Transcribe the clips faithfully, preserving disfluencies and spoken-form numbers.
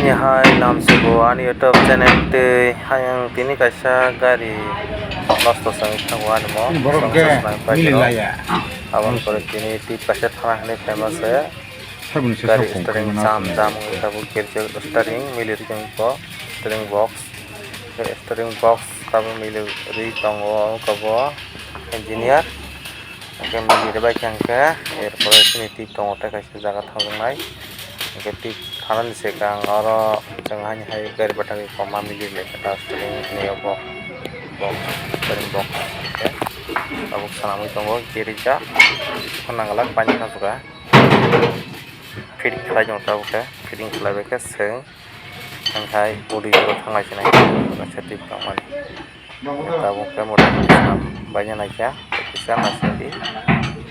Hai lamsugo ani YouTube channel tei hayang tini kaisa gari nosto sangwi thango ani mo. Borok songsa ke swnam pai mili rok. Laya. Aboni pore tini tip kaisa thana hinwi famous se. Saboni se gari sok steering kongkong jam na jam wngwi tabuk kerjak steering mili rikang ko steering box. Steering box tabuk mili ri tongo kabo engineer. Hingke mili bai khe hingke, er pore chini tip tongo tei kaisa jaga thangjaknai. Hingke tip thanani swkang oro chwng haini hai gari batagwi koma mili lekha ta steering hinwi o box, box, steering box hingke tabuk swnamwi tongo, hingke rijak nangla paini kha suka fitting khlai tongo tabuk khe, fitting khlai bai khe chwng hingkhai udi oro thanglai sinai kaisa tip tongmani. Tabuk khe motamoti swnam baina naikha, kisa naisingdi,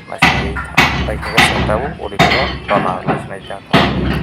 naisingdi thanglai khe tabuk udi oro tona naisingdi.